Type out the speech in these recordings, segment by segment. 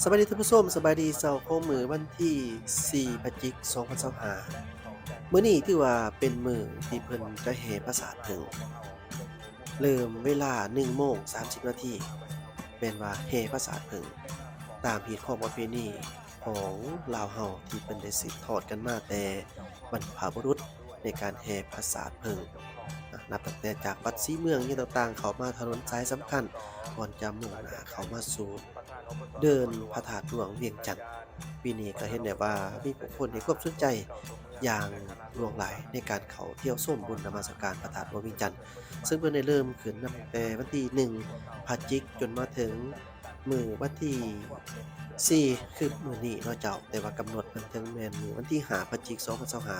ສະບາຍດີທ່ານຜູ້ຊົມ, ສະບາຍດີເຊົ້າຂອງມື້ວັນທີສີ່ ພະຈິກ ສອງພັນຊາວຫ້າ. ມື້ນີ້ຖືວ່າເປັນມື້ທີ່ເພິ່ນຈະແຫ່ປາສາດເຜິ້ງ, ເລີ່ມເວລາໜຶ່ງໂມງສາມສິບນາທີ ແມ່ນວ່າແຫ່ປາສາດເຜິ້ງ ຕາມຮີດຄອງປະເພນີຂອງລາວເຮົາ ທີ່ເພິ່ນໄດ້ສືບທອດກັນມາແຕ່ບັນພະບຸລຸດ ໃນການແຫ່ປາສາດເຜິ້ງ ນັບຕັ້ງແຕ່ຈາກວັດຊີເມືອງ ຫຍັງຕ່າງໆ ເຂົ້າມາຖະໜົນສາຍສຳຄັນ ກ່ອນຈະມຸ່ງໜ້າເຂົ້າມາສູ່ເດີ່ນພະທາດຫຼວງວຽງຈັນ. ປີນີ້ກໍເຫັນໄດ້ວ່າມີຜູ້ຄົນໃຫ້ຄວາມສົນໃຈຢ່າງຫຼວງຫຼາຍ ໃນການເຂົ້າທ່ຽວຊົມບຸນນະມັດສະການພະທາດຫຼວງວຽງຈັນ, ເຊິ່ງເພິ່ນໄດ້ເລີ່ມຂຶ້ນນັບແຕ່ວັນທີໜຶ່ງ ພະຈິກ ຈົນມາເຖິງມື້ວັນທີສີ່ ຄືມື້ນີ້ເນາະເຈົ້າ, ແຕ່ວ່າກຳນົດເພິ່ນເຖິງແມ່ນມື້ວັນທີຫ້າ ພະຈິກ ສອງພັນຊາວຫ້າ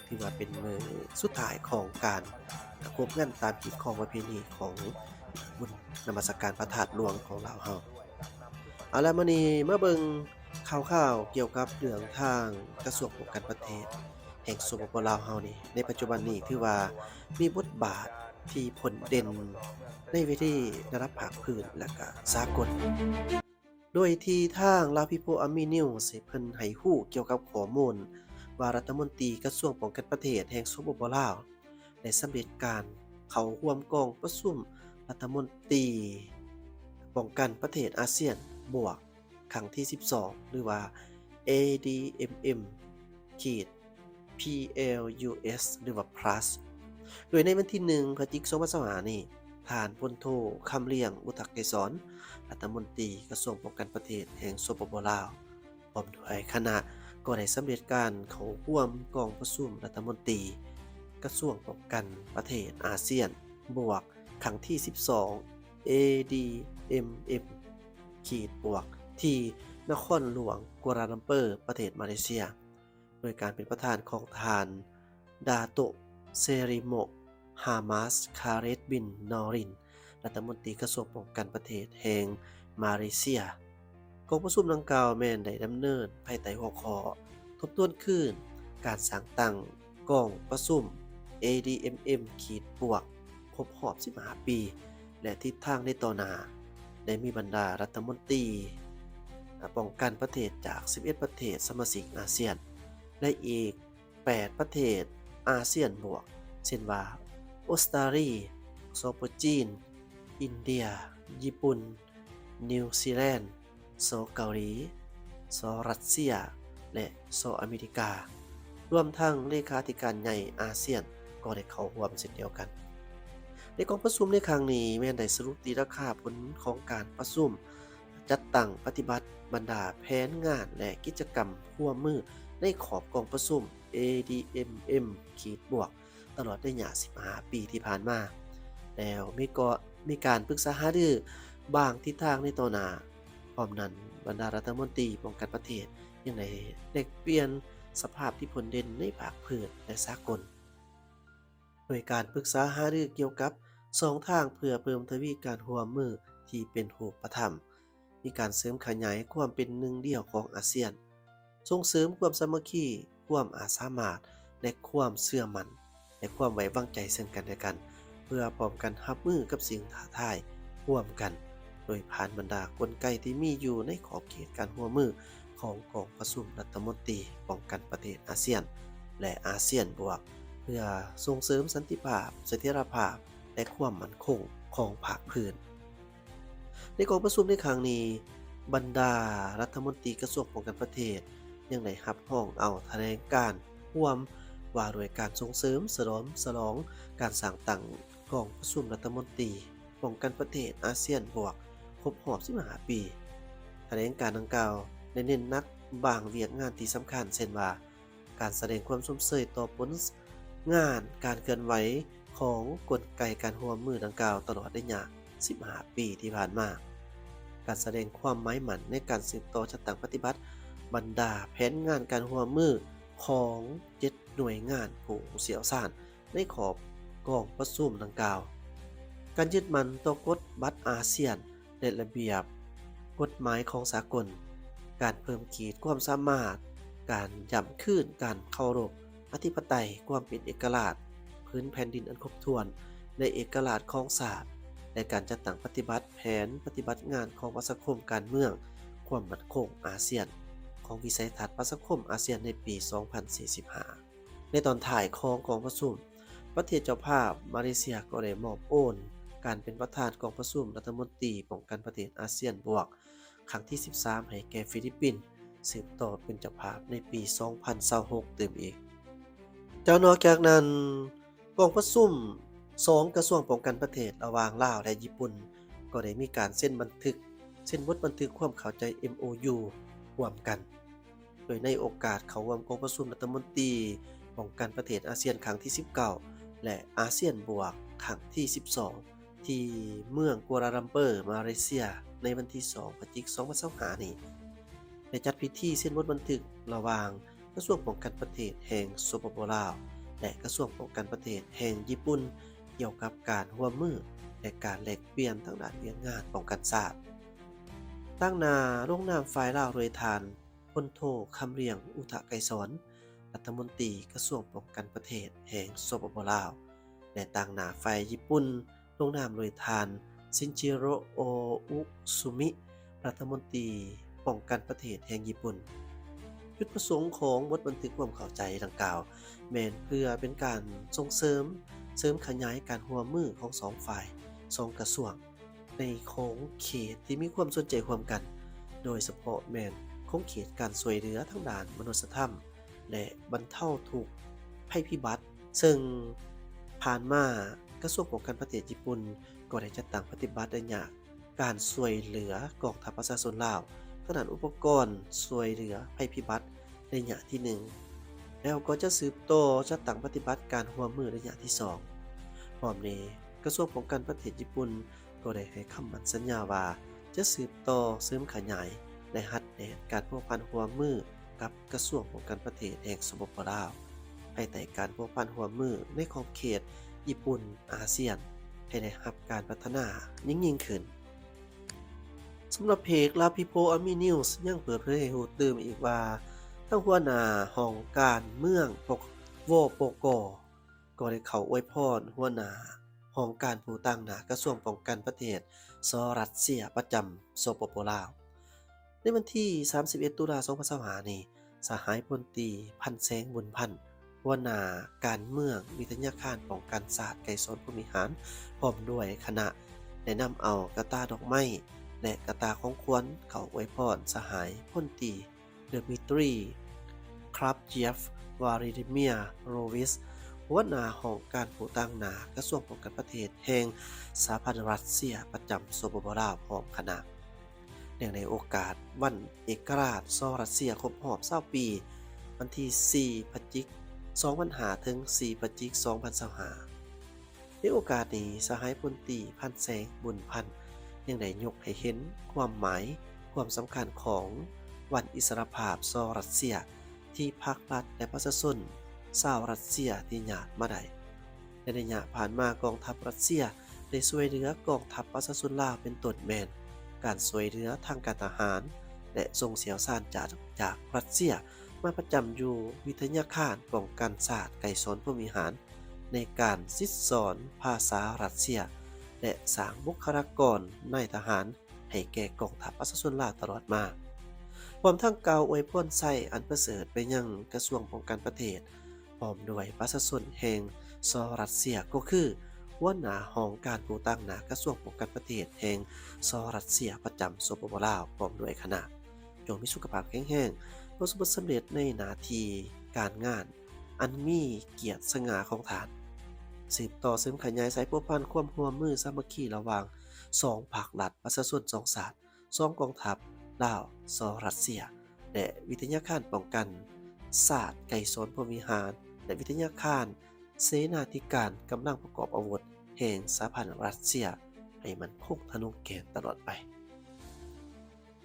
ຖືວ່າເປັນມື້ສຸດທ້າຍຂອງການຄົບງັນຕາມຮີດຄອງປະເພນີຂອງບຸນນະມັດສະການພະທາດຫຼວງຂອງລາວເຮົາ. ເອົາລະ ມື້ນີ້ມາເບິ່ງຂ່າວໆກ່ຽວກັບເລື່ອງທາງກະຊວງປ້ອງກັນປະເທດແຫ່ງ ສປປ ລາວເຮົານີ້ ໃນປັດຈຸບັນນີ້ຖືວ່າມີບົດບາດທີ່ພົ້ນເດັ່ນໃນເວທີລະດັບພາກພື້ນ ແລະ ກະສາກົນ. ໂດຍທີ່ທາງ Lao People Army News ເພິ່ນໃຫ້ຮູ້ກ່ຽວກັບຂໍ້ມູນວ່າ ລັດຖະມົນຕີກະຊວງປ້ອງກັນປະເທດແຫ່ງ ສປປ ລາວ ໄດ້ສຳເລັດການເຂົ້າຮ່ວມກອງປະຊຸມລັດຖະມົນຕີປ້ອງກັນປະເທດອາຊຽນບວກ ຄັ້ງທີສິບສອງ ຫຼືວ່າ ເອດີເອັມເອັມ ຂີດ ພີແອລຢູເອສ ຫຼືວ່າ plus ໂດຍໃນວັນທີໜຶ່ງ ພະຈິກ ສອງພັນຊາວຫ້ານີ້ ທ່ານ ພົນໂທ ຄຳລຽງ ອຸທັກໄກສອນ ລັດຖະມົນຕີກະຊວງປ້ອງກັນປະເທດແຫ່ງ ສປປ ລາວ ພ້ອມດ້ວຍຄະນະ ກໍໄດ້ສຳເລັດການເຂົ້າຮ່ວມກອງປະຊຸມລັດຖະມົນຕີກະຊວງປ້ອງກັນປະເທດອາຊຽນບວກ ຄັ້ງທີສິບສອງ ເອດີເອັມເອັມ ຂີດບວກ ທີ່ນະຄອນຫຼວງກົວລາລັມເປີ ປະເທດມາເລເຊຍ ໂດຍການເປັນປະທານຂອງທ່ານ ດາໂຕະ ເຊຣິໂມະ ຮາມາສ ຄາເຣດ ບິນ ນໍຣິນ ລັດຖະມົນຕີກະຊວງປ້ອງກັນປະເທດແຫ່ງມາເລເຊຍ. ກອງປະຊຸມດັ່ງກ່າວແມ່ນໄດ້ດຳເນີນພາຍໃຕ້ຫົວຂໍ້ ທົບທວນຄືນການສ້າງຕັ້ງກອງປະຊຸມ ເອດີເອັມເອັມ ຂີດບວກ ຄົບຮອບສິບຫ້າປີ ແລະ ທິດທາງໃນຕໍ່ໜ້າ, ໄດ້ມີບັນດາລັດຖະມົນຕີປ້ອງກັນປະເທດຈາກສິບເອັດປະເທດສະມາຊິກອາຊຽນ ແລະ ອີກແປດປະເທດອາຊຽນບວກ ເຊັ່ນວ່າ ອົດສະຕາລີ, ສປ ຈີນ, ອິນເດຍ, ຍີ່ປຸ່ນ, ນິວຊີແລນ, ສ ເກົາຫຼີ, ສ ຣັດເຊຍ ແລະ ສ ອາເມລິກາ, ລວມທັງເລຂາທິການໃຫຍ່ອາຊຽນກໍໄດ້ເຂົ້າຮ່ວມເຊັ່ນດຽວກັນ. ໃນກອງປະຊຸມໃນຄັ້ງນີ້ ແມ່ນໄດ້ສະຫຼຸບຕີລາຄາຜົນຂອງການປະຊຸມ ຈັດຕັ້ງປະຕິບັດບັນດາແຜນງານ ແລະ ກິດຈະກຳຮ່ວມມືໃນຂອບກອງປະຊຸມ ເອດີເອັມເອັມ ຂີດບວກ ຕະຫຼອດໄລຍະສິບຫ້າປີທີ່ຜ່ານມາ ແລ້ວມີກໍ ມີການປຶກສາຫາລືບາງທິດທາງໃນຕໍ່ໜ້າ. ພ້ອມນັ້ນ, ບັນດາລັດຖະມົນຕີປ້ອງກັນປະເທດຍັງໄດ້ແລກປ່ຽນສະພາບທີ່ພົ້ນເດັ່ນໃນພາກພື້ນ ແລະ ສາກົນ, ໂດຍການປຶກສາຫາລືກ່ຽວກັບຊ່ອງທາງເພື່ອເພີ່ມທະວີການຮ່ວມມືທີ່ເປັນຮູບປະທຳ, ມີການເສີມຂະຫຍາຍຄວາມເປັນໜຶ່ງດຽວຂອງອາຊຽນ, ສົ່ງເສີມຄວາມສາມັກຄີ, ຄວາມອາດສາມາດ ແລະ ຄວາມເຊື່ອໝັ້ນ ແລະ ຄວາມໄວ້ວາງໃຈເຊິ່ງກັນແລະກັນ ເພື່ອພ້ອມກັນຮັບມືກັບສິ່ງທ້າທາຍຮ່ວມກັນ, ໂດຍຜ່ານບັນດາກົນໄກທີ່ມີຢູ່ໃນຂອບເຂດການຮ່ວມມືຂອງກອງປະຊຸມລັດຖະມົນຕີປ້ອງກັນປະເທດອາຊຽນ ແລະ ອາຊຽນບວກ ເພື່ອສົ່ງເສີມສັນຕິພາບ, ສະຖຽນລະພາບ ແລະ ຄວາມໝັ້ນຄົງຂອງພາກພື້ນ. ໃນກອງປະຊຸມໃນຄັ້ງນີ້, ບັນດາລັດຖະມົນຕີກະຊວງປ້ອງກັນປະເທດ ຍັງໄດ້ຮັບຮອງເອົາຖະແຫຼງການຮ່ວມວ່າດ້ວຍການສົ່ງເສີມສະເຫຼີມສະຫຼອງການສ້າງຕັ້ງກອງປະຊຸມລັດຖະມົນຕີປ້ອງກັນປະເທດອາຊຽນບວກຄົບຮອບສິບຫ້າປີ. ຖະແຫຼງການດັ່ງກ່າວໄດ້ເນັ້ນໜັກບາງວຽກງານທີ່ສຳຄັນ ເຊັ່ນວ່າ ການສະແດງຄວາມຊົມເຊີຍຕໍ່ຜົນງານການເຄື່ອນໄຫວຂອງກົນໄກການຮ່ວມມືດັ່ງກ່າວຕະຫຼອດໄລຍະສິບຫ້າປີທີ່ຜ່ານມາ, ການສະແດງຄວາມໝາຍໝັ້ນໃນການສືບຕໍ່ຈັດຕັ້ງປະຕິບັດບັນດາແຜນງານການຮ່ວມມືຂອງເຈັດໜ່ວຍງານຜູ້ຊ່ຽວຊານໃນຂອບກອງປະຊຸມດັ່ງກ່າວ, ການຍຶດໝັ້ນຕໍ່ກົດບັດອາຊຽນ ແລະ ລະບຽບກົດໝາຍຂອງສາກົນ, ການເພີ່ມຂີດຄວາມສາມາດ, ການຢ້ຳຄືນການເຄົາລົບອະທິປະໄຕ, ຄວາມເປັນເອກະລາດ, ພື້ນແຜ່ນດິນອັນຄົບຖ້ວນ ແລະ ເອກະລາດຂອງຊາດ, ແລະ ການຈັດຕັ້ງປະຕິບັດແຜນປະຕິບັດງານຂອງປະຊາຄົມການເມືອງ ຄວາມໝັ້ນຄົງອາຊຽນ ຂອງວິໄສທັດປະຊາຄົມອາຊຽນໃນປີສອງພັນສີ່ສິບຫ້າ. ໃນຕອນທ້າຍຂອງກອງປະຊຸມ, ປະເທດເຈົ້າພາບມາເລເຊຍກໍໄດ້ມອບໂອນການເປັນປະທານກອງປະຊຸມລັດຖະມົນຕີປ້ອງກັນປະເທດອາຊຽນບວກ ຄັ້ງທີສິບສາມ ໃຫ້ແກ່ຟີລິບປິນ, ສືບຕໍ່ເປັນເຈົ້າພາບໃນປີສອງພັນຊາວຫົກຕື່ມອີກ. ຈາກ ນອກຈາກນັ້ນ, ກອງປະຊຸມສອງກະຊວງປ້ອງກັນປະເທດລະຫວ່າງລາວ ແລະ ຍີ່ປຸ່ນ ກໍໄດ້ມີການເຊັນບັນທຶກ, ເຊັນບົດບັນທຶກຄວາມເຂົ້າໃຈ ເອັມໂອຢູ ຮ່ວມກັນ, ໂດຍໃນໂອກາດເຂົ້າຮ່ວມກອງປະຊຸມລັດຖະມົນຕີປ້ອງກັນປະເທດອາຊຽນຄັ້ງທີສິບເກົ້າ ແລະ ອາຊຽນບວກ ຄັ້ງທີສິບສອງ ທີ່ເມືອງກົວລາລັມເປີ ມາເລເຊຍ ໃນວັນທີສອງ ພະຈິກ ສອງພັນຊາວຫ້ານີ້, ໄດ້ຈັດພິທີເຊັນບົດບັນທຶກລະຫວ່າງກະຊວງປ້ອງກັນປະເທດແຫ່ງ ສປປ ລາວ ແລະ ກະຊວງປ້ອງກັນປະເທດແຫ່ງຍີ່ປຸ່ນ ກ່ຽວກັບການຮ່ວມມື ແລະ ການແລກປ່ຽນທາງດ້ານວຽກງານປ້ອງກັນຊາດ. ຕາງໜ້າລົງນາມຝ່າຍລາວໂດຍທ່ານ ພົນໂທ ຄຳລຽງ ອຸທະໄກສອນ ລັດຖະມົນຕີກະຊວງປ້ອງກັນປະເທດແຫ່ງ ສປປ ລາວ ແລະ ຕາງໜ້າຝ່າຍຍີ່ປຸ່ນ ລົງນາມໂດຍທ່ານ ຊິນຈິໂຣ ໂອອຸຊຸມິ ລັດຖະມົນຕີປ້ອງກັນປະເທດແຫ່ງຍີ່ປຸ່ນ. ຈຸດປະສົງຂອງບົດບັນທຶກຄວາມເຂົ້າໃຈດັ່ງກ່າວ ແມ່ນເພື່ອເປັນການສົ່ງເສີມ, ເສີມຂະຫຍາຍການຮ່ວມມືຂອງສອງຝ່າຍ, ສອງກະຊວງ ໃນຂອບເຂດທີ່ມີຄວາມສົນໃຈຮ່ວມກັນ, ໂດຍສະເພາະແມ່ນຂອບເຂດການຊ່ວຍເຫຼືອທາງດ້ານມະນຸດສະທຳ ແລະ ບັນເທົາທຸກໄພພິບັດ, ເຊິ່ງຜ່ານມາກະຊວງປ້ອງກັນປະເທດຍີ່ປຸ່ນກໍໄດ້ຈັດຕັ້ງປະຕິບັດໄລຍະການຊ່ວຍເຫຼືອກອງທັບປະຊາຊົນລາວ ທາງດ້ານອຸປະກອນຊ່ວຍເຫຼືອໄພພິບັດໄລຍະທີໜຶ່ງ ແລ້ວກໍຈະສືບຕໍ່ຈັດຕັ້ງປະຕິບັດການຮ່ວມມືໄລຍະທີສອງ. ພ້ອມນີ້, ກະຊວງປ້ອງກັນປະເທດຍີ່ປຸ່ນ ກໍໄດ້ໃຫ້ຄຳໝັ້ນສັນຍາວ່າຈະສືບຕໍ່ເສີມຂະຫຍາຍ ແລະ ຮັດແໜ້ນການພົວພັນຮ່ວມມືກັບກະຊວງປ້ອງກັນປະເທດແຫ່ງ ສປປ ລາວ ພາຍໃຕ້ການພົວພັນຮ່ວມມືໃນຂອບເຂດຍີ່ປຸ່ນ-ອາຊຽນ ໃຫ້ໄດ້ຮັບການພັດທະນາຍິ່ງໆຂຶ້ນ. ສຳລັບເພຈ ລາວ People Army News ຍັງເປີດເຜີຍໃຫ້ຮູ້ຕື່ມອີກວ່າ ທາງຫົວໜ້າຫ້ອງການເມືອງ ປກ ວປກ ກໍໄດ້ເຂົ້າອວຍພອນຫົວໜ້າຫ້ອງການຜູ້ຕາງໜ້າກະຊວງປ້ອງກັນປະເທດ ສ ຣັດເຊຍ ປະຈຳ ສປປ ລາວ. ໃນວັນທີສາມສິບເອັດ ຕຸລາ ສອງພັນຊາວຫ້ານີ້, ສະຫາຍພົນຕີ ພັນແສງ ບຸນພັນ ຫົວໜ້າການເມືອງວິທະຍາຄານປ້ອງກັນຊາດໄກສອນພົມວິຫານ ພ້ອມດ້ວຍຄະນະ ໄດ້ນຳເອົາກະຕ່າດອກໄມ້ ແລະ ກະຕ່າຂອງຂວັນເຂົ້າອວຍພອນສະຫາຍພົນຕີ ເດມິຕຣີ ຄຣາບເຈຍຟ ວາລາດີເມຍ ໂຣວິຊ ຫົວໜ້າຫ້ອງການຜູ້ຕາງໜ້າກະຊວງປ້ອງກັນປະເທດແຫ່ງສະຫະພັນຣັດເຊຍປະຈຳ ສປປ ລາວ ພ້ອມຄະນະ. ເນື່ອງໃນໂອກາດວັນເອກະລາດ ສ ຣັດເຊຍ ຄົບຮອບຊາວປີ ວັນທີສີ່ ພະຈິກ ສອງພັນຫ້າ ເຖິງ ສີ່ ພະຈິກ ສອງພັນຊາວຫ້າ ໃນໂອກາດນີ້, ສະຫາຍພົນຕີ ພັນແສງ ບຸນພັນ ຍັງໄດ້ຍົກໃຫ້ເຫັນຄວາມໝາຍ, ຄວາມສຳຄັນຂອງວັນອິດສະຫຼະພາບ ສ ຣັດເຊຍ ທີ່ພັກລັດ ແລະ ປະຊາຊົນຊາວຣັດເຊຍທີ່ຍາດມາໄດ້. ໃນໄລຍະຜ່ານມາ, ກອງທັບຣັດເຊຍໄດ້ຊ່ວຍເຫຼືອກອງທັບປະຊາຊົນລາວ ເປັນຕົ້ນແມ່ນການຊ່ວຍເຫຼືອທາງການທະຫານ ແລະ ສົ່ງຊ່ຽວຊານຈາກ ຈາກຣັດເຊຍມາປະຈຳຢູ່ວິທະຍາຄານປ້ອງກັນຊາດໄກສອນພົມວິຫານ ໃນການສິດສອນພາສາຣັດເຊຍ ແລະ ສ້າງບຸກຄະລາກອນນາຍທະຫານໃຫ້ແກ່ກອງທັບປະຊາຊົນລາວຕະຫຼອດມາ, ພ້ອມທັງກ່າວອວຍພອນໄຊອັນປະເສີດໄປຍັງກະຊວງປ້ອງກັນປະເທດ ພ້ອມດ້ວຍປະຊາຊົນແຫ່ງ ສ ຣັດເຊຍ ກໍຄືຫົວໜ້າຫ້ອງການຜູ້ຕາງໜ້າກະຊວງປ້ອງກັນປະເທດແຫ່ງ ສ ຣັດເຊຍ ປະຈຳ ສປປ ລາວ ພ້ອມດ້ວຍຄະນະ. ຈົ່ງມີສຸຂະພາບແຂງແຮງ, ປະສົບຜົນສຳເລັດໃນໜ້າທີ່ການງານອັນມີກຽດສະຫງ່າຂອງທ່ານ, ສືບຕໍ່ເສີມຂະຫຍາຍສາຍພົວພັນຄວາມຮ່ວມມືສາມັກຄີລະຫວ່າງສອງພາກລັດ, ປະຊາຊົນສອງຊາດ, ສອງກອງທັບ ລາວ ສ ຣັດເຊຍ ແລະ ວິທະຍາຄານປ້ອງກັນຊາດໄກສອນພົມວິຫານ ແລະ ວິທະຍາຄານເສນາທິການກຳລັງປະກອບອາວຸດແຫ່ງສະຫະພັນຣັດເຊຍ ໃຫ້ໝັ້ນຄົງທະນົງແກ່ນຕະຫຼອດໄປ.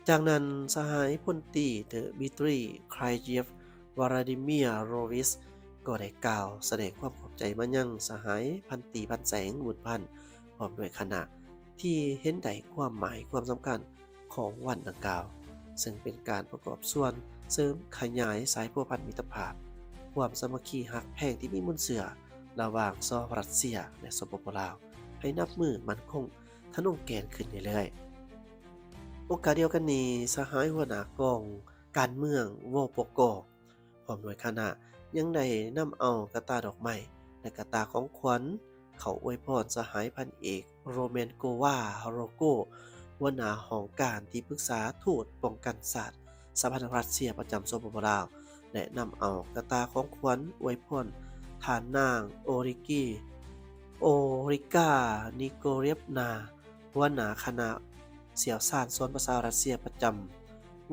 ຈາກນັ້ນ, ສະຫາຍພົນຕີ ເດມິຕຣີ ຄຣາຍເຈຍຟ ວາລາດີເມຍ ໂຣວິຊ ກໍໄດ້ກ່າວສະແດງຄວາມຂອບໃຈມາຍັງສະຫາຍພັນຕີ ພັນແສງ ບຸນພັນ ພ້ອມດ້ວຍຄະນະ ທີ່ເຫັນໄດ້ຄວາມໝາຍຄວາມສຳຄັນຂອງວັນດັ່ງກ່າວ, ເຊິ່ງເປັນການປະກອບສ່ວນເສີມຂະຫຍາຍສາຍພົວພັນມິດຕະພາບ, ຄວາມສາມັກຄີຮັກແພງທີ່ມີມູນເຊື້ອລະຫວ່າງ ສ ຣັດເຊຍ ແລະ ສປປ ລາວ ໃຫ້ນັບມື້ໝັ້ນຄົງ ທະນົງແກ່ນຂຶ້ນເລື້ອຍໆ. ໂອ ໂອກາດດຽວກັນນີ້ ສະຫາຍຫົວໜ້າກອງການເມືອງ ວປກ ພ້ອມດ້ວຍຄະນະ ຍັງໄດ້ນຳເອົາກະຕ່າດອກໄມ້ ແລະ ກະຕ່າຂອງຂວັນ ເຂົ້າອວຍພອນສະຫາຍພັນເອກ ໂຣແມນໂກວາ ໂຣໂກ ຫົວໜ້າຫ້ອງການທີ່ປຶກສາທູດປ້ອງກັນຊາດ ສະຫະພັນລັດເຊຍປະຈຳ ສປປ ລາວ ແລະ ນຳເອົາກະຕ່າຂອງຂວັນອວຍພອນທ່ານນາງ ໂອລິກີ ໂອລິກາ ນິໂກເຣບນາ ຫົວໜ້າຄະນະຊ່ຽວຊານສອນພາສາຣັດເຊຍປະຈຳ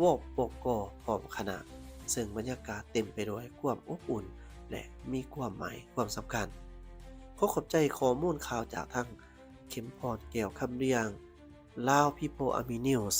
ວປກ ພ້ອມຄະນະ, ເຊິ່ງບັນຍາກາດເຕັມໄປດ້ວຍຄວາມອົບອຸ່ນ ແລະ ມີຄວາມໝາຍຄວາມສຳຄັນ. ຂໍຂອບໃຈຂໍ້ມູນຂ່າວຈາກທາງ ເຂັມພອນ ແກ້ວຄຳລຽງ Lao People Army News.